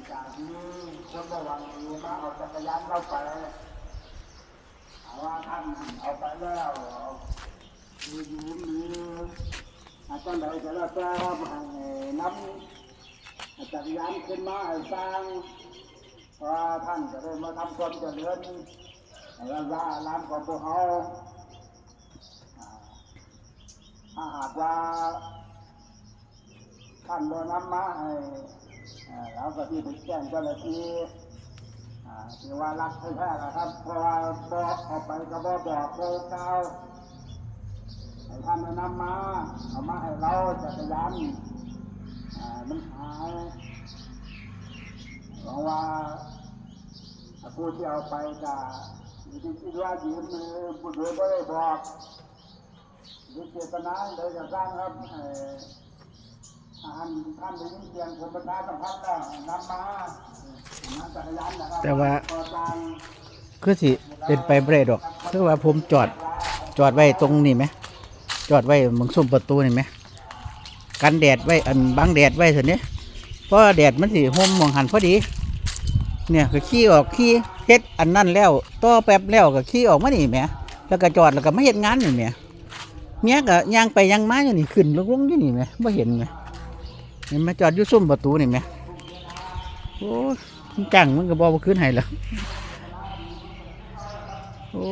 ຈາກນີ້ຄົນບໍ່ຫວັງດີມາເອົາຈັກກະຍານລາວໄປ ຖ້າວ່າທ່ານເອົາໄປແລ້ວ ຢູ່ດີມີອັນຈັ່ງໃດກໍແລ້ວແຕ່ ໃຫ້ນຳຈັກກະຍານຄືນມາໃຫ້ຊ່າງ ເພາະວ່າທ່ານຈະໄດ້ມາທຳຄວາມຈະເລີນໃນວັດວາອາລາມຂອງພວກເຮົາ. ຖ້າຫາກວ່າທ່ານບໍ່ນຳມາໃຫ້ ເອີ ເຮົາກໍຊິໄປແຈ້ງເຈົ້າໜ້າທີ່ ເອີ ຖືວ່າລັກແທ້ໆລະຄັບ ເພາະວ່າບໍ່ເອົາໄປກໍບໍ່ບອກບໍ່ກ່າວ ໃຫ້ທ່ານໄດ້ນຳມາ ເອົາມາໃຫ້ລາວຈັກກະຍານ ເອີ ມັນຫາຍ. ຫວັງວ່າ ຜູ້ທີ່ເອົາໄປກະຄິດວ່າຢືມໂດຍບໍ່ໄດ້ບອກ ຫຼືເຈດຕະນາໃດກະຊ່າງຄັບ ໃຫ້ທ່ານ ທ່ານໄດ້ຍິນສຽງຜົມປະຊາສຳພັນແລ້ວ ໃຫ້ນຳມາ ນຳຈັກກະຍານນະຄັບ ແຕ່ວ່າ ກໍຊ່າງ ຄືຊິເປັນໄປບໍ່ໄດ້ດອກ ຄືວ່າຜົມຈອດ ຈອດໄວ້ຕົງນີ້ແໝ ຈອດໄວ້ໝ່ອງຊຸມປະຕູນີ້ແໝ ກັນແດດໄວ້ ອັນ ບັງແດດໄວ້ຊັ້ນເດ້ ເພາະວ່າແດດມັນຊິຫົ່ມໝ່ອງຫັ້ນພໍດີ. ເນຍ ກໍຂີ່ອອກ ຂີ່ເຮັດອັນນັ້ນແລ້ວ ຕໍ່ແປັບແລ້ວກໍຂີ່ອອກມານີ້ແໝ ແລ້ວກໍຈອດ ແລ້ວກໍມາເຮັດງານນີ້ແໝ. ເມຍກໍຍ່າງໄປຍ່າງມາຢູ່ນີ້ ຂຶ້ນລົງໆຢູ່ນີ້ແໝ ບໍ່ເຫັນແໝ. ເຫັນມາຈອດຢູ່ຊຸມປະຕູນີ້ແໝ. ໂອ້ ມັນຈັງ ມັນກໍບໍ່ ບໍ່ຄືນໃຫ້ແລ້ວ. ໂອ້